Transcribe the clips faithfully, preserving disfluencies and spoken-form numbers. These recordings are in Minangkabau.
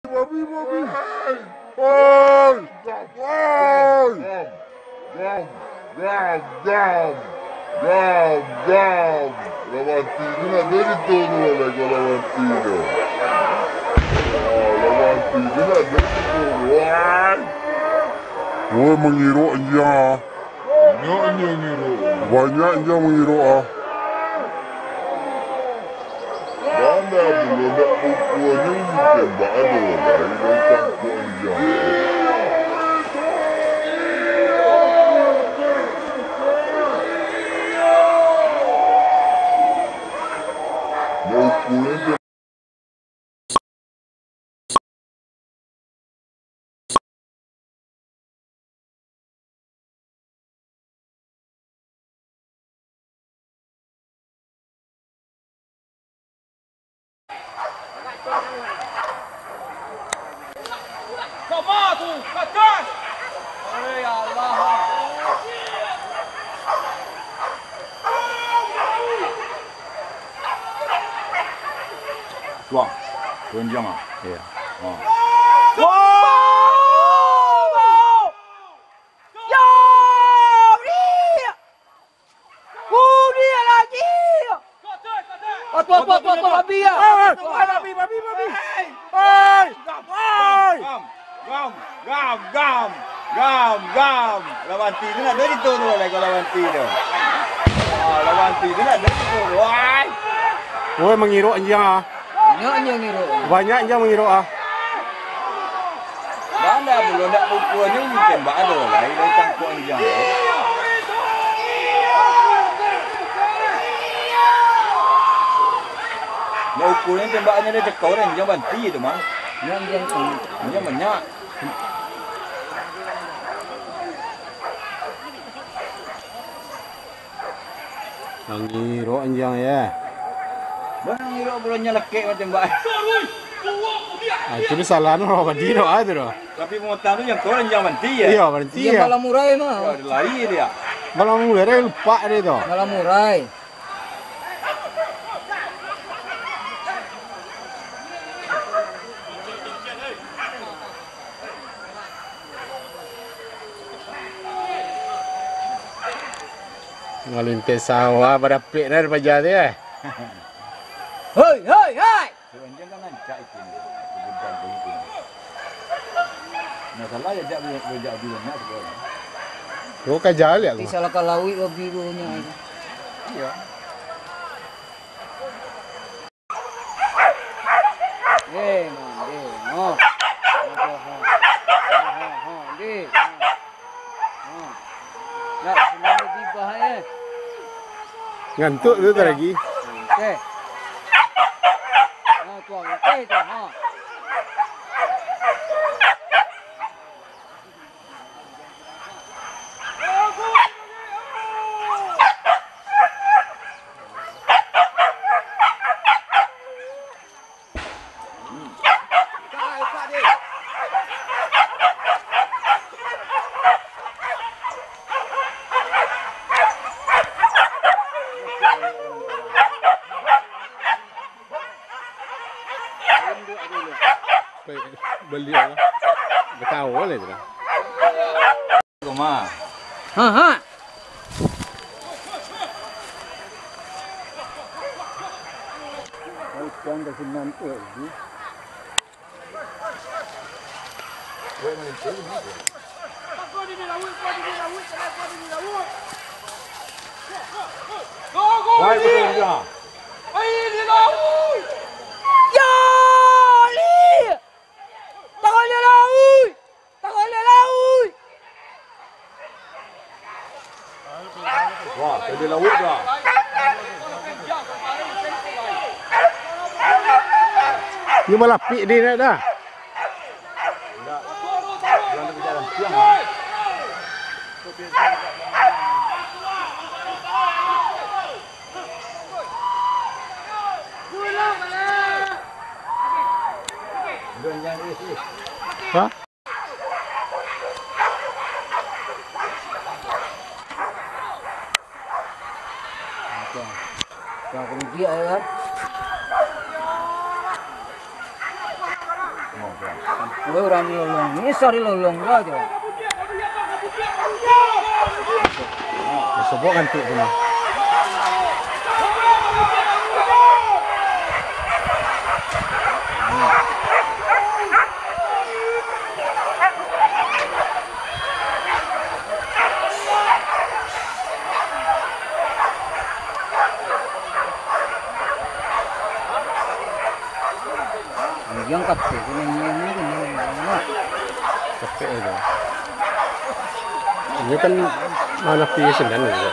Babi, babi. Hei! Hei! Gam, gam, gam, gam, gam. Lawan ti tu nak jadi tu tu, lai, kalau lawan ti tu. Ah, lawan ti tu nak jadi tu tu. Wai! Woi, mangirok anjiang ah. Banyak anjiang mangirok. Banyak anjiang mangirok ah. Banda pulo ndak pupuanyo ditembak ado lai, lai tangkok anjiang. Ndak pupuanyo Tuang, tuang jangan. Iya. Ha. Apa, apa, apa, apa, babi ya? Babi, babi, babi. Hei! Hei! Gam, gam, gam, gam, gam. Lawan ti tu nak dari tu tu, lai, kalau lawan ti tu. Ah, lawan ti tu nak dari tu. Wai! Woi, mangirok anjiang ah. Banyak anjiang ngirok. Banyak anjiang mangirok ah. Banda pulo ndak pupuanyo ditembak ado lai, lai tangkok anjiang. Ndak pupuanyo tembakanyo lai cakau lai, anjiang banti tu mah. Anjiang banyak. Mangirok anjiang ya. Bana mangirok, bulannya lekek macam baik. Ah, itu disalahan orang badi doh, ah, itu doh. Tapi motang tu yang kau yang banti ya? Iya, banti ya. Balam urai mah. Ya, lari dia. Balam urai lupa dia tu. Balam urai. Malinteh sawah, badapek dah paja tu, eh. Hoi, hoi, hoi! Masalah ya, jak, jak, jak, jak, Kau ka jaleh aku. Salah ka lawik babi tu nya. Iya. Eh, mande. Ha. Ha, ha, ha. Ha, ha, ha, mande. Ha. Ha. Nak senang lebih bah, eh. Ngantuk tu tak lagi? Okey. Ha, tu, okey tu. Ha. Baliak lah. Batawa lah itu lah. Rumah. Ha, ha. Ikan ka sinan tu lagi. Baik, betul juga. Ya, Li! Tangan dia laut! Tangan dia laut! Wah, dia laut dah. Ni malapik dia nak dah. Ha? Dah kemudian ya kan? Weh, urang dilolong. Ini sari lolong juo tu. Disobok kan tu, tu mah. Anjiang kapek tu nyanyian ni, nyanyian ni. Kapek aja. Ini kan mana pi sendan juga.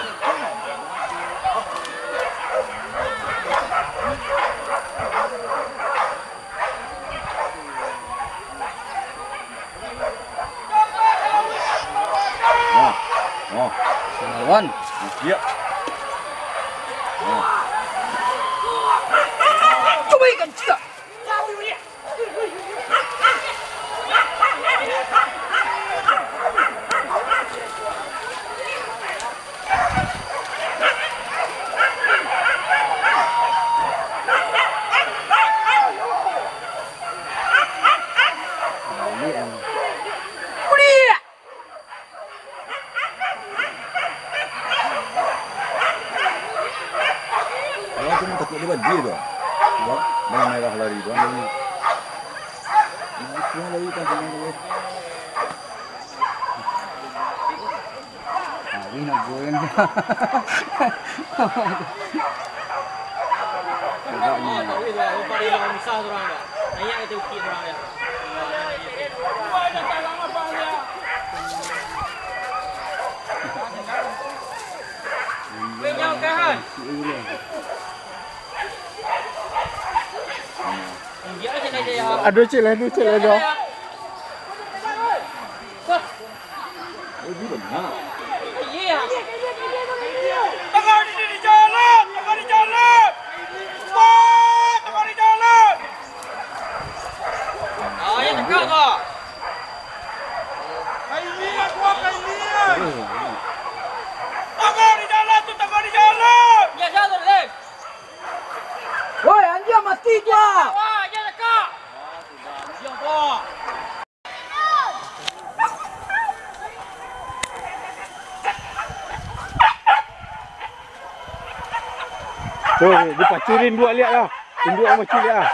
Nah, nah. Lawan. Iya. Nah. Cuba ikan cita. Kalau tu takut dia badia tu. Nampak? Yang merah lari tu, nampak? Nah, itu yang lari kan, senang tu. Ah, ini nak goyang. Agaknya. Aduh, cik lah, aduh, cik lah, aduh. Tengah di, di jalan, tengah di jalan. Wah, tengah di jalan. Ah, ya, tegak, Pak. Kaini, aku kaini. Tengah di jalan tu, tengah di jalan. Ya, jalan, Lem. Woi, anjing mati dia. Wah, ya, tegak. Ya, Pak. Tu, dipacu induak liak lah. Induak pacu liak lah.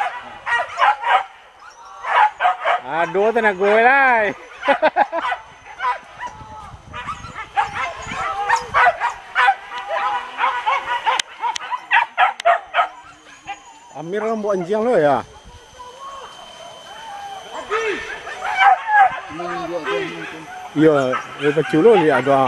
Aduh, tanago lai. Amir kan buat anjiang lo ya. Iyo, eh, pacu lo liak ado.